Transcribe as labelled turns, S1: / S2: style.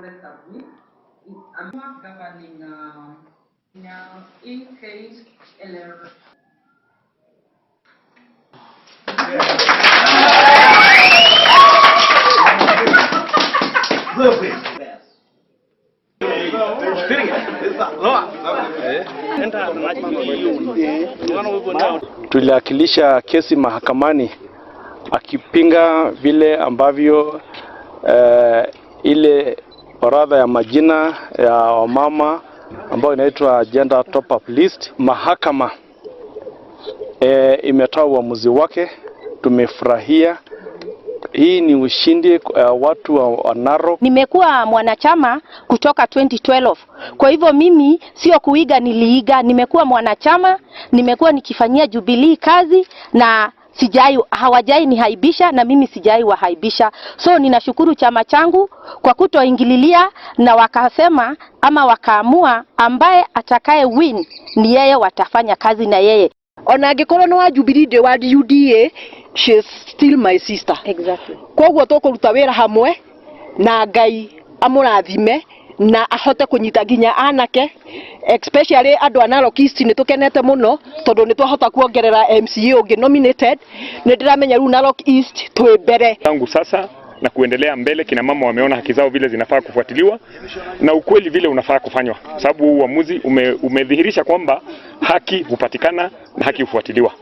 S1: Ole Sabit, governing now in case el
S2: Tuliwakilisha kesi mahakamani akipinga vile ambavyo ile orodha ya majina ya wamama ambayo inaitwa gender top up list. Mahakama imetoa uamuzi wake, tumefurahia. Hii ni ushindi watu wa Narok.
S3: Nimekuwa mwanachama kutoka 2012. Kwa hivyo mimi sio kuiga, niliiga. Nimekuwa mwanachama, nimekuwa nikifanyia Jubilee kazi na sijai, hawajai nihaibisha na mimi sijai wahaibisha. So ninashukuru chama changu kwa kutoingililia na wakasema ama wakaamua ambaye atakaye win ni yeye, watafanya kazi na yeye.
S4: Ona angikorwo nĩ wa Jubilee ndĩ wa UDA, she is still my sister.
S3: Exactly.
S4: Koguo tũkũruta wĩra hamwe na Ngai amũrathime na ahote kũnyita nginya anake, especially andũ a Narok East. Nĩ tũkenete mũno tondũ nĩ twahota kuongerera MCA ũngĩ nominated. Nĩ ndĩramenya rĩu Narok East twĩ mbere.
S5: Tangu sasa na kuendelea mbele, kina mama wameona haki zao vile zinafaa kufuatiliwa na ukweli vile unafaa kufanywa, sababu uamuzi umedhihirisha kwamba haki hupatikana na haki hufuatiliwa.